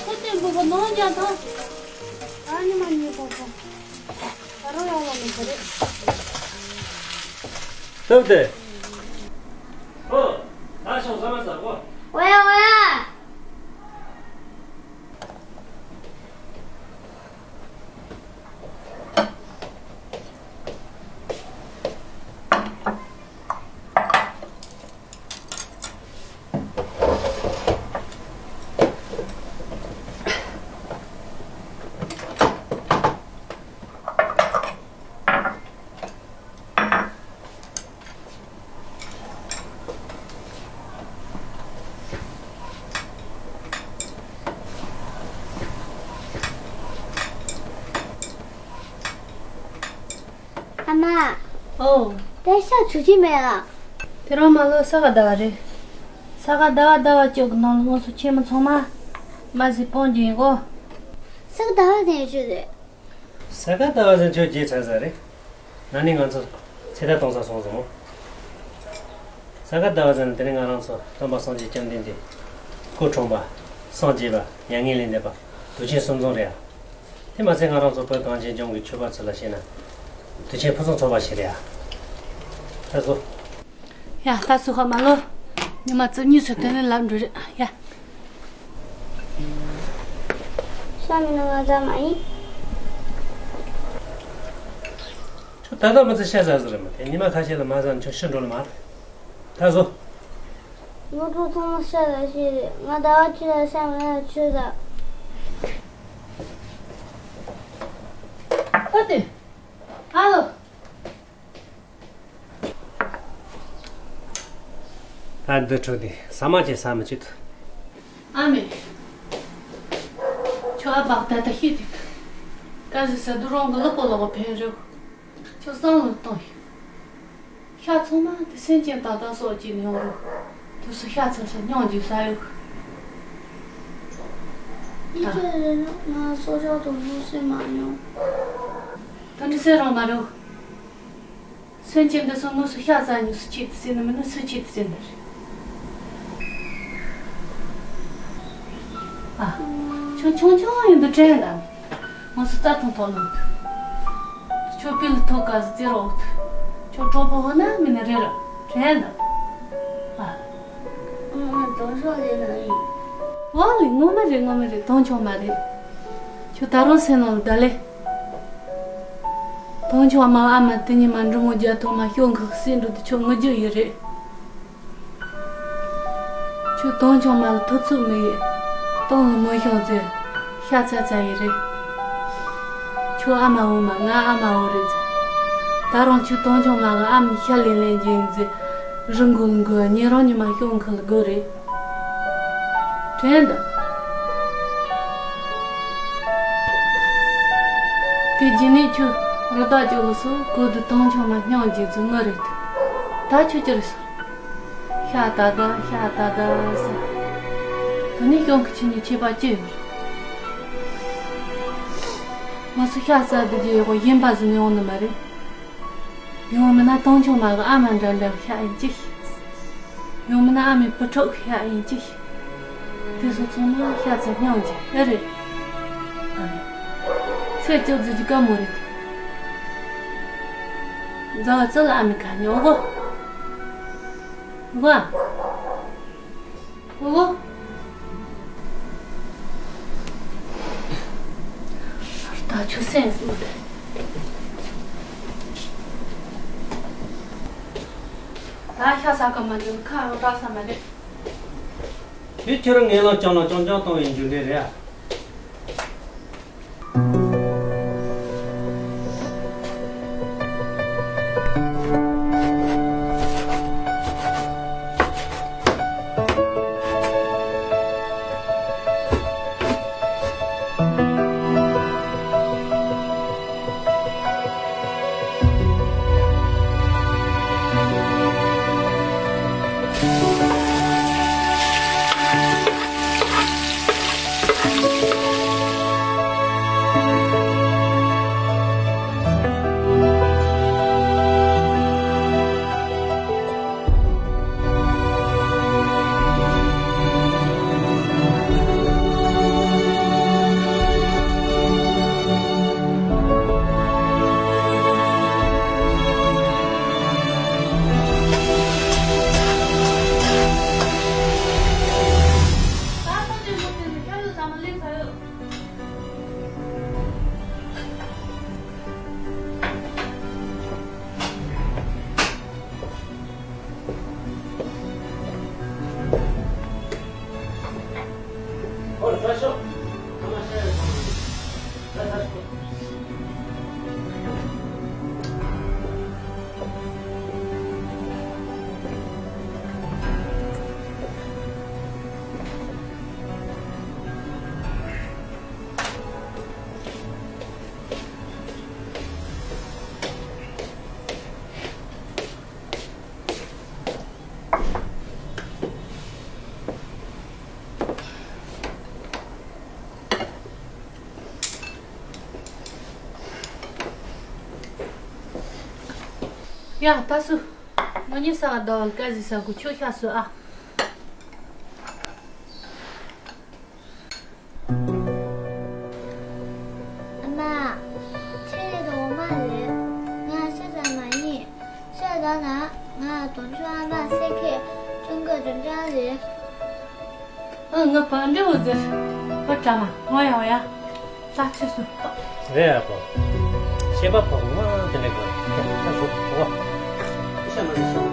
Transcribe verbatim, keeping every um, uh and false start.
ཁོ་ཚོའི་འབུ་ག་ནང་རྒྱག་དང་། ཨ་ནི་མ་ཉེས་པོ་པོ། ད་རུང་ཡག་ལ་མི་ཁ་རེད། སྟབས་བདེ། ཨོ། ད་ཤོག་ཟ་མ་ཟ་གོ། འོ་ཡ་འོ་ཡ། ཨ་མ། ཨོ། དེ་ཤ་ཆུ་ཅི་མེད་ལ། དེ་རང་མ་ལོ་ས་ག་ཟླ་བ་རེད། ས་ག་ཟླ་བ་ཟླ་བ་གཅིག་གི་ནང་ལ་ང་ཚོ་ཁྱིམ་མི་ཚང་མ་མ་ཟི་སྤོང་རྒྱུ་ཡིན་གོ། ས་ག་ཟླ་བ་ཟེར་ཡོད་རེད། ས་ག་ཟླ་བ་ཟེར་ཁྱོད་རྗེས་ཚར་ས་རེད། ན་ནིང་ང་ཚོ་ཚེ་ཐར་གཏོང་ས་སོང་སོང་། ས་ག་ཟླ་བ་ཟེར་ན་དེ་རིང་ང་རང་ཚོ་སྟོན་པ་སངས་རྒྱས་བཅོམ་ལྡན་འདས། སྐུ་འཁྲུངས་པ། སངས་རྒྱས་པ། མྱ་ངན་ལས་འདས་པ། དུས་ཆེན་གསུམ་འཛོམས་རེད་ཨ། དེ་མ་ཚད་ང་རང་ཚོ་བོད་གངས་ཅན་ལྗོངས་ཀྱི་ཆོས་པ་ཚོ་ལ་བཤད་ན། དུས་ཆེན་ཕུན་སུམ་ཚོགས་པ་ཞིག་རེད་ཨ། ད་གཟོ། ཡ་ད་སུ་ཧ་མ་ལོ། ཉི་མ་བཅུ་གཉིས་སུ་དེ་ནས་ལབ་འགྲོ་རེད་ཡ། ཤ་མིན་ན་ང་ཟ་མ་ཡིན། ཁྱོད་ད་ལྟ་མི་ཚེ་ཤ་ཟ་ཟེར་རེད་མ་དེ་ཉི་མ་ཁ་ཤས་ལ་མ་ཟ་ན་ཁྱོད་ཤི་འགྲོ་ལ་མ་རེད། ད་གཟོ། ངོ་ཕྲུག་ཚང་མ་ཤ་ཟ་ཤེས་རེད། ང་ཟླ་བ་གཅིག་ལ་ཤ་མེད་ན་ཆོས་ཟ། ཨ་ཏི། ཨ་ལོ། ད་འདི་ཁྲོད་དེ་ཟ་མ་བྱེད་ས་མི་བྱེད་དོ། ཨ་མེ། ཁྱོད་ཨ་བག་ད་ད་ཤེས་དུས། ཀ་ཟི་ས་དུ་རོང་གི་ལག་པོ་ལོག་ཕན་རེད། ཁྱོད་བསམ་བློ་གཏོང་ཡིན། ཤ་ཚང་མ་དེ་སེམས་ཅན་ད་ལྟ་སོགས་ཀྱི་ནང་རུ། དུས་སུ་ཤ་ཚ་ས་སྙོང་རྒྱུ་ས་ཡོད། ཡིད་ཆེས་རེ་རེ་ང་སྲོག་ཆགས་དང་མུ་སེ་མ་མྱོང་། ད་འདྲི་སེ་རང་མ་རེད། སེམས་ཅན་འདི་ཚོ་དངོས་སུ་ཤ་ཟ་མྱོང་སུ་ཆེད་དུ་ཟེར་ནི་མིན་ན་སུ་ཆེད་དུ་ཟེར་ནི་རེད། ཨ། ཁྱོད་ཆུང་ཆུང་ཡིན་དུས་དྲན་དང་། དངོས་སུ་རྩྭ་ཐང་ཐོག་ལོག་ཐུ། ཁྱོད་པི་ལ་ཐོག་ག་ཟི་རྫི་རོག་ཐུ། ཁྱོད་གྲོགས་པོ་འོ་ན་མིན་ན་རེ་ར་དྲན་དང་། ཨ། ང་དང་ཤོག་ལས་ན་ཡིན། འོ་ལེ་ངོ་མ་རེད་ངོ་མ་རེད་དོན་ཆུང་མ་རེད། ཁྱོད་ད་རུང་སེམས་ནང་ལ་ད་ལེ། དོན་ཆུང་མ་ཨ་མ་དེ་ཉི་མ་འབྲི་མོ་རྒྱ་ཐོག་མ་ཤོག་འཁག་སྲིད་འགྲོ་དུ་ཆོག་ངུ་རྒྱུ་ཡོད་རེད། ཁྱོད་དོན་ཆུང་མ་ལ་ཐུབ་ཚོད་མི་ཡོད། སྟོང་ལ་མོ་ཤོག་ཟེར། ཤ་ཚ་ཚ་ཡི་རེད། ཁྱོད་ཨ་མ་འོ་མ་ང་ཨ་མ་འོ་རེད་ཟེར། ད་རུང་ཁྱོད་དོན་ཆུང་མ་གི་ཨ་མའི་ཤ་ལེན་ལེན་གྱི་ཡིན་ཟེར། རི་མགོ་ལ་འགོ་ཉེ་རང་ཉི་མ་ཤོག་འཁོན་ལ་དགོས་རེད། དྲན་འདུག་དེ་རྗེས་ནས་ཁྱོད་རི་དྭགས་ཀྱི་ལུགས་སུ་གོ་དུ་དོན་ཆུང་མ་སྙིང་རྗེ་ཚོ་ངུ་རེད་འདུག་ད་ཁྱོད་ཅི་རེད་ཟེར། ཤ་ད་ད་ཤ་ད་ད་ཟེར། དེ་ནས་གཞུང་གི་ཆོས་ཉིད་ཁྱད་པར་ཅི་ཡོད། ང་ཚོ་ཤ་ཟ་དུས་ཀྱི་ཡོག་གཞན་པ་ཟིན་ཡོང་ནི་མ་རེད། ཡང་མིན་ན་དོན་ཆུང་མ་གི་ཨ་མ་འདྲ་འདྲ་ཤ་ཡིན་གཅིག་ཡང་མིན་ན་ཨ་མའི་བུ་ཕྲུག་ཤ་ཡིན་གཅིག་དེ་ཚོ་ཚང་མ་ཤ་ཚ་སྙིང་རྗེ་ཨེ་རེད། ཨ་རེད། ཚེ་སྐྱོ་རྫུ་གི་དཀའ་མོ་རེད། མཛའ་བ་ཚོ་ལ་ཨ་མའི་ཁ་ཉོ་གོ། གོ། ཨོ། ད་ཆུ་སྲིན་སོང་སྟེ། ད་ཤ་ཟ་གི་མ་འདུག་ཁ་རང་སྐྲག་ས་མ་རེད། དེ་ཁྱོད་རང་ངན་ལབ་བྱང་ལབ་རྐྱང་རྐྱང་གཏོང་བའི་རྒྱུ་འབྲས་རེད་ཨ། ཡ། ད་སུ། ང་གཉིས་ས་ག་དོ་ཀ་ཟི་ས་གུ་ཆོ་ཤ་སུ་ཨ། ཨ་མ། ཁྱེད་རེད་དོ་འོ་མ་རེད། ང་ཤ་ཟ་མ་ཡིན། ཤ་ཟ་ན་ང་དོན་ཆུང་ཨ་མ་སེ་ཁེ་ཅུང་གི་དོན་ཆུང་རེད། ཨ། ང་བ་འདྲེ་འུ་ཟེར། བ་དྲ་མ་ང་ཡ་བ་ཡ། ད་ཚེ་སུ། རེད་ཨ་པོ། ཤེས་པ་ཕོག་མ་དེ་འདྲ་གི་ཤ་ཟ་སུ་ཨོ། ཤ་མ་ཟ་སུ།